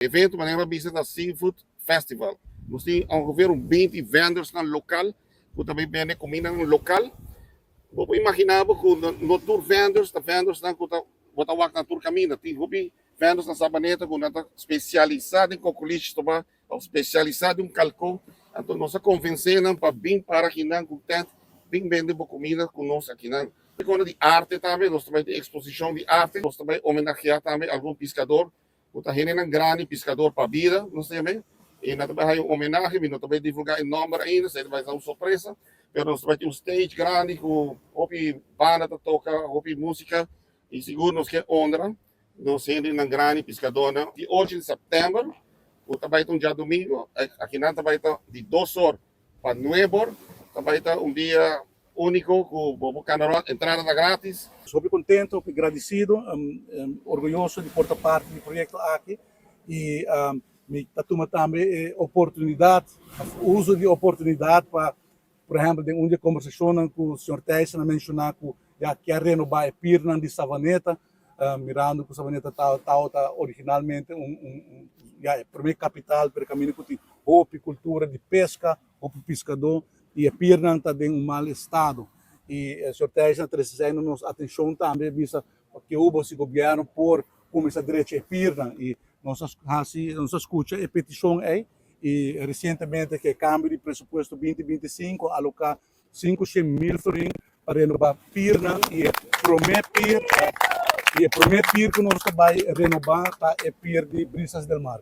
Evento manera bisa ta Seafood Festival. Nos tin ongeveer un 20 vendors nan lokal ku ta bin bende kuminda lokal. Bo por imaginá bo ku no tur vendors ta vendors nan ku ta bo ta wak na tur kaminda. Tin hopi vendors na Sabaneta ku nan ta spesialisá den kokolishi tobá òf spesialisá den un kalkó. Anto nos a konvensé nan pa bin para akinan ku tènt bin bende bo kuminda ku nos akinan. Kona di arte tambe, nos ta bai tin eksposishon di arte, nos ta bai homenageá tambe algun piskador ku ta hendenan grandi, piskador pa bida nos ta yam'é, i nan ta bai haña un homenahe. Mi no ta bai divulgá e nòmber ainda, esei ta bai ta un sorpresa, pero nos ta bai tin un stage grandi ku hopi banda ta toka hopi músika, i sigur nos ke honra nos hendenan grandi, piskadornan. Di 8 di sèptèmber ku ta bai ta un djadumingu, akinan ta bai ta di 2 or pa 9 or, ta bai ta un dia úniko ku bo por kana rònt, entrada ta gratis. Hopi kontentu, hopi gradisido, orguyoso di por ta parti di e proyekto aki i mi ta tuma tambe e oportunidat, uso di oportunidat pa, por ehèmpel, den un di e kombersashonnan ku señor Thijssen a menshoná ku ya kier renobá e pirnan di Savaneta, mirando ku Savaneta tabata originalmente un ya e promé kapital, pero kaminda ku tin hopi kultura di peska, hopi piskadó, i e pirnan ta den un mal estado. I señor Thijssen a trese esei na nos atenshon tambe, a bisa ke hubo si gobièrnu por kuminsá drecha e pirnan, i nos a hasi, nos a skucha e petishon ei i resientemente ku e kambio di presupuesto 2025 a aloká 500 mil florin pa renobá pirnan, i e promé pir ku nos ta bai renobá ta e pir di Brisas del Mar.